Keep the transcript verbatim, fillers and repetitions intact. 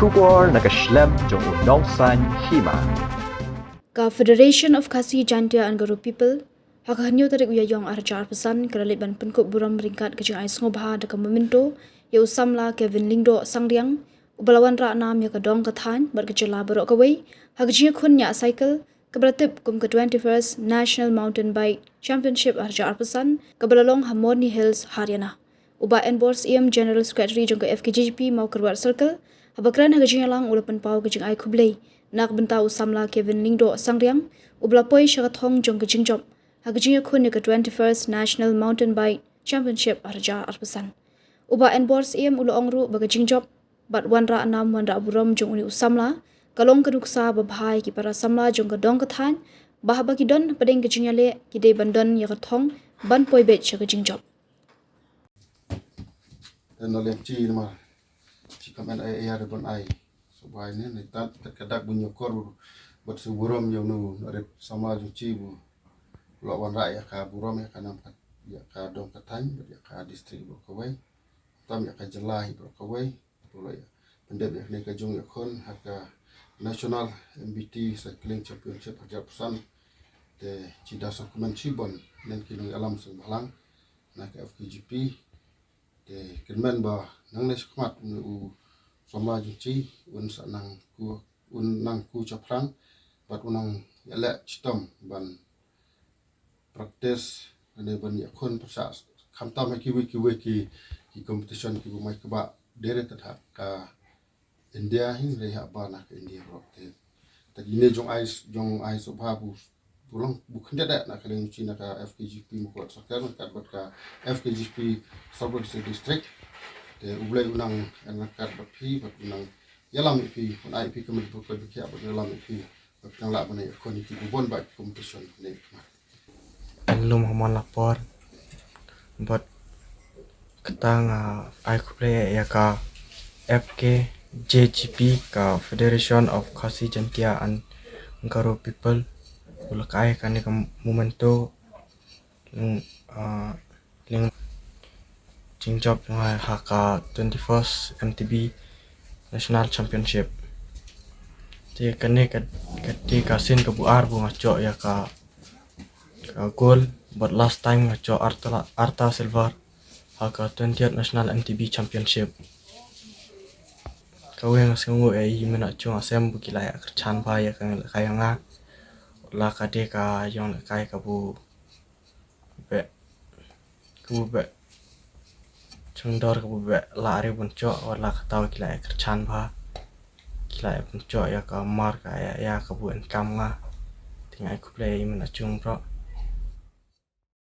Khubor na ka shlem jong u nongsaiñ hima. Ka Federation of Khasi Jaintia and Garo People ha ka hynñiew tarik u Ïaïong arhajar arphew san ka la leit ban pynkup burom ryngkat ka jingai sngewbha da ka memento ïa u samla Kevin Lyngdoh Sangriang, uba la wanrah nam ïa ka dong ka thaiñ bad ka jylla baroh kawei ha ka jingïakhun ñiah cycle kaba la tip kum ka twenty-first National Mountain Bike Championship arhajar arphew san, kaba la long ha Morni Hills, Haryana. U Bah Enbor Syiem, General Secretary jong ka F K J G P Mawkyrwat Circle, haba kren ha ka jingïalang u la pynpaw ka jingai khublei na ka bynta u samla Kevin Lyngdoh Sangriang, uba la poi sha ka thong jong ka jingjop ha ka jingïakhun ïa ka twenty-first National Mountain Bike Championship arhajar arphew san. U Bah Enbor Syiem u la ong ruh ba ka jingjop bad wanrah nam wanrah burom jong une u samla ka long ka nuksa babha ïa ki para samla jong ka dong ka thaiñ, ba haba ki don hapdeng ka jingïaleh ki dei ban don ïa ka thong ban poi beit sha ka jingjop. Te na liang chi namar chi kam en ai ai ban ai. So bai ne ne tat tat ka dak bun ïa kor bad su burom ïa u nu na rep samla jong chi bu la wanrah ïa ka burom ïa ka nam ka, ïa ka dong ka thaiñ bad ïa ka district baroh kawei. Tam ïa ka jylla hi baroh kawei. Pynlong ïa pyndep ïa kane ka jingïakhun ha ka National M B T Cycling Championship arhajar arphew san. Te chi da sngewkmen shibun na ki nongïalam seng bhalang na ka F K J P. Te kyrmen ba nangne shakhmat une u samla jong chi un sa nang ku, un nang ku shaphrang bad un nang ïaleh chitom ban practice ne ban ïakhun pyrshah khamtam ha kiwei kiwei ki, ki competition kiba mai kaba dei re tat ha ka India hynrei haba na ka India baroh. Te tat ine jong ai, jong ai sngewbha bu, bu long bu khyndiat na ka liang chi na ka F K J P Mawkyrwat Circle ryngkat bad ka F K J P South West District. Te U Blei u nang ryngkat bad phi bad u nang ïalam ïa phi, un ai phi ka met bad ka bikhiah bad ïalam ïa phi. Bad phi nang lah ban ïakhun ïa ki bun bun ba ki competition ne khmat. An lum ha mon la por. Bad kata nga ai khublei ïa ka F K J G P, ka Federation of Khasi Jaintia and Garo People, u la ka ai kane ka memento lyng, ah, lyng jingjop lyngba ha ka twenty-first M T B National Championship. Te kane ka, ka te ka sien ka bu ar bu nga choh ïa ka, ka gold, bad last time nga choh arta, arta silver ha ka twentieth National M T B Championship. Kawei nga sngewnguh ïa i mena chung asem bu ki la ïa kyrchan bha ïa ka ngi la ka ïa nga. La ka te ka ïong la ka ïa ka bu beh, ka bu beh chungdor ka bu beh la ari bun choh, wat la ka taw ki la ïa kyrchan bha, ki la ïa bun choh ïa ka mar ka ïa, ïa ka bu enkam nga. Te nga ai khublei ïa i mena chung bro.